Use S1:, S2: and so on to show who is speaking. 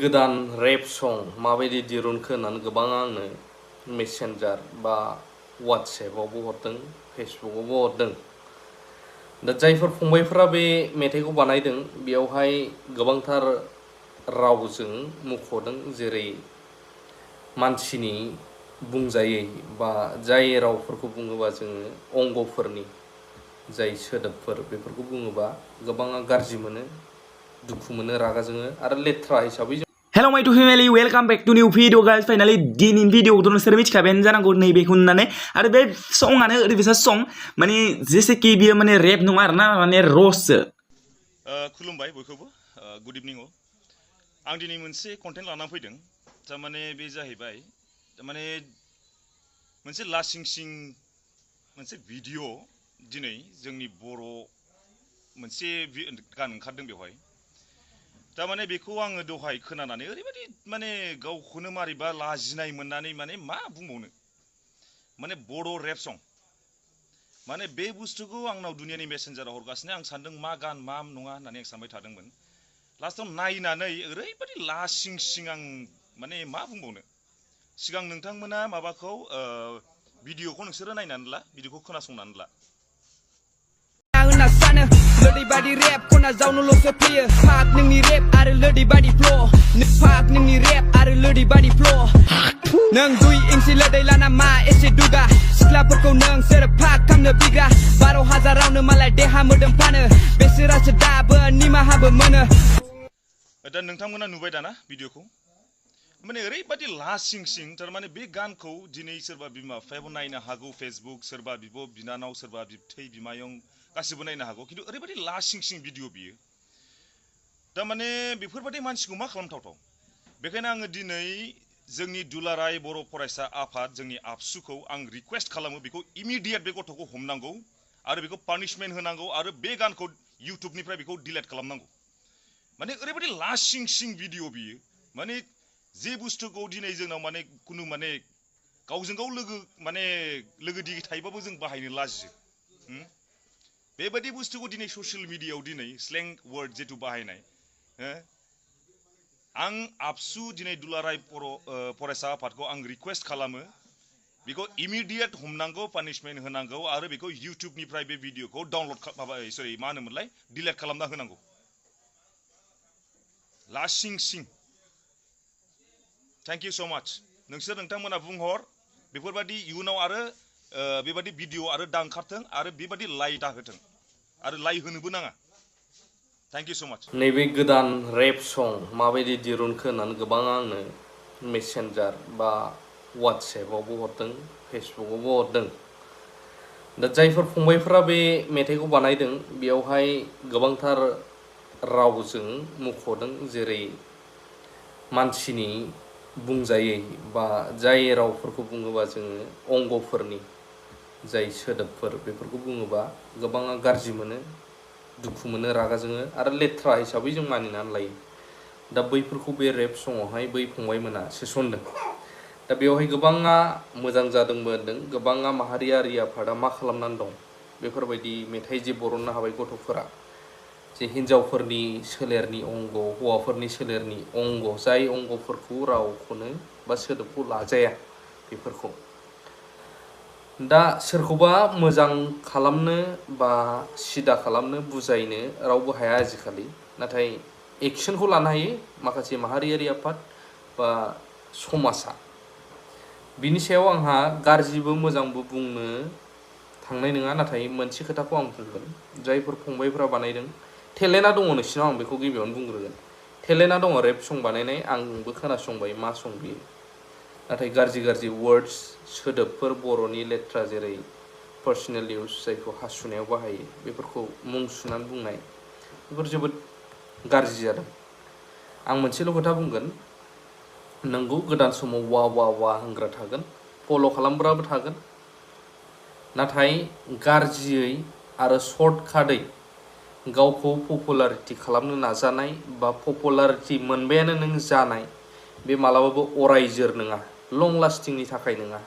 S1: गोदान रेप सं माबायदि दिरुनखो होननानै गोबाङा आंनो मेसेन्जार बा वाट्सएपआवबो हरदों, फेसबुकआवबो हरदों। दा जायफोर फंबायफोरा बे मेथाइखौ बानायदों बेयावहाय गोबांथार रावजों मुंख'दों, जेरै मानसिनि बुंजायै बा जाय रावफोरखौ बुङोबा जोङो अंगफोरनि जाय सोदोबफोर बेफोरखौ बुङोबा गोबाङा गाज्रि मोनो, दुखु मोनो, रागा जोङो आरो लेथ्रा हिसाबै
S2: Hello my two family, welcome back to new video guys. Finally दिनैनि भिडिअ खौथ' नोंसोर मिथिखाबायानो जानांगौ नैबेखौ होननानै। आरो बे संआनो ओरैबायसा सं माने जेसेखि बियो माने रेप नङा आरोना, माने र'ससो।
S3: खुलुमबाय बयखौबो, गुड इभिनिं अल। आं दिनै मोनसे कन्टेन्ट लानानै फैदों। थारमाने बे जाहैबाय थारमाने मोनसे लासिंसिं मोनसे भिडिअ दिनै जोंनि बर' मोनसे गान ओंखारदों बेवहाय। थारमाने बेखौ आङो दहाय खोनानानै ओरैबायदि माने गावखौनो मारैबा लाजिनाय मोननानै माने मा बुंबावनो, माने बर' रेप सं माने बे बुस्थुखौ आंनाव दुनियानि मेसेन्जाराव हरगासिनो। आं सानदों मा गान मा नङा होननानै आं सानबाय थादोंमोन। लास्टआव नायनानै ओरैबायदि लासिंसिं आं माने मा बुंबावनो। सिगां नोंथांमोना माबाखौ भिडिअखौ नोंसोरो नायनानै ला, भिडिअखौ खोनासंनानै ला।
S4: Lodi rap kona जावनोल'सो फैयो फाक नोंनि रेप आरो लोदै बादि फ्ल' फाक नोंनि रेप आरो लोदै बादि फ्ल' नों 2 इंसि लोदै लाना मा एसे दुगा सिख्लाफोरखौ नों सोर फाक खामनो बिग्रा 12,000 रावनो मालाय देहा मोदोम फानो बेसोरासो दाबो निमाहाबो मोनो।
S3: दा नोंथांमोना नुबाय दाना भिडिअखौ, माने ओरैबायदि लासिंसिं। थारमाने बे गानखौ दिनै सोरबा बिमा बिफायाबो नायनो हागौ, फेसबुक, सोरबा बिब' बिनानाव, सोरबा बिबथै बिमायं गासिबो नायनो हागौ, खिन्थु ओरैबायदि लासिंसिं भिडिअ बियो। थारमाने बेफोरबायदि मानसिखौ मा खालामथावथाव। बेखायनो आङो दिनै जोंनि दुलाराय बर' फरायसा आफाद जोंनि आबसुखौ आं रिकुवेस्ट खालामो, बेखौ इमिडियेट बे गथ'खौ हमनांगौ आरो बेखौ पानिशमेन्ट होनांगौ आरो बे गानखौ इउटुबनिफ्राय बेखौ डिलेट खालामनांगौ। माने ओरैबायदि लासिंसिं भिडिअ बियो, माने जे बुस्थुखौ दिनै जोंनाव माने खुनु माने गावजों गाव लोगो दिगि थायोबाबो जों बाहायनो लाजियो। बेबायदि बुस्थुखौ दिनै ससियेल मिडियायाव दिनै स्लें वर्ड जिथु बाहायनाय, आं आबसु दिनै दुलाराय फरायसा आफादखौ आं रिकुवेस्ट खालामो, बेखौ इमिडियेट हमनांगौ, पानिशमेन्ट होनांगौ आरो बेखौ इउटुबनिफ्राय बे भिडिअखौ डाउनलड मा होनोमोनलाय डिलेट खालामना होनांगौ। लासिंसिं। थेंक इउ स' माच। नोंथांमोना बुंहर बेफोरबायदि इयुनाव आरो बेबायदि भिडिअ आरो दा ओंखारथों आरो बेबायदि लाइ दाहोथों आरो लाइ होनोबो नाङा। थेंक इउ स' माच।
S1: नैबे गोदान रेप सं माबायदि दिरुनखो होननानै गोबाङा आंनो मेसेन्जार बा वाट्सएपआवबो हरदों, फेसबुकआवबो हरदों। दा जायफोर फंबायफोरा बे मेथाइखौ बानायदों बेयावहाय गोबांथार रावजों मुंख'दों, जेरै मानसिनि बुंजायै बा जाय रावफोरखौ बुङोबा जोङो अंगफोरनि जाय सोदोबफोर बेफोरखौ बुङोबा गोबाङा गाज्रि मोनो, दुखु मोनो, रागा जोङो आरो लेथ्रा हिसाबै जों मानिनानै लायो। दा बैफोरखौ बे रेप सङावहाय बै फंबायमोना सोसनदों। दा बेवहाय गोबाङा मोजां जादोंबो होनदों, गोबाङा माहारियारि आफादा मा खालामनानै दं, बेफोरबायदि मेथाइ जे बरननो हाबाय गथ'फोरा, जे हिन्जावफोरनि सोलेरनि अंग, हौवाफोरनि सोलेरनि अंग, जाय अंगफोरखौ रावखौनो बा सोदोबखौ लाजाया बेफोरखौ। दा सोरखौबा मोजां खालामनो बा सिदा खालामनो बुजायनो रावबो हाया आजिखालि, नाथाय एक्सनखौ लानो हायो माखासे माहारियारि आफाद बा समाजा। बिनि सायाव आंहा गाज्रिबो मोजांबो बुंनो थांनाय नङा, नाथाय मोनसे खोथाखौ आं बुंगोन। जायफोर फंबायफोरा बानायदों, टेलेन्टआ दङ नोंसिनाव, आं बेखौ गिबियावनो बुंग्रोगोन। टेलेन्टआ दङ रेप सं बानायनाय, आंबो खोनासंबाय मा सं बियो। नाथाय गाज्रि वर्ड्स सोदोबफोर बर'नि लेथ्रा, जेरै पार्सनेल इउज जायखौ हासुनायाव बाहायो, बेफोरखौ मुं सुनानै बुंनाय, बेफोर जोबोद गाज्रि जादों। आं मोनसेल' खोथा बुंगोन, नंगौ गोदान समाव वा वा वा होनग्रा थागोन, फल' खालामग्राबो थागोन, नाथाय गाज्रियै आरो सर्टकाटै गावखौ पपुलारिटि खालामनो नाजानाय बा पपुलारिटि मोनबायानो नों जानाय, बे मालाबाबो अरायजोर नङा, लं लास्टिंनि थाखाय नङा।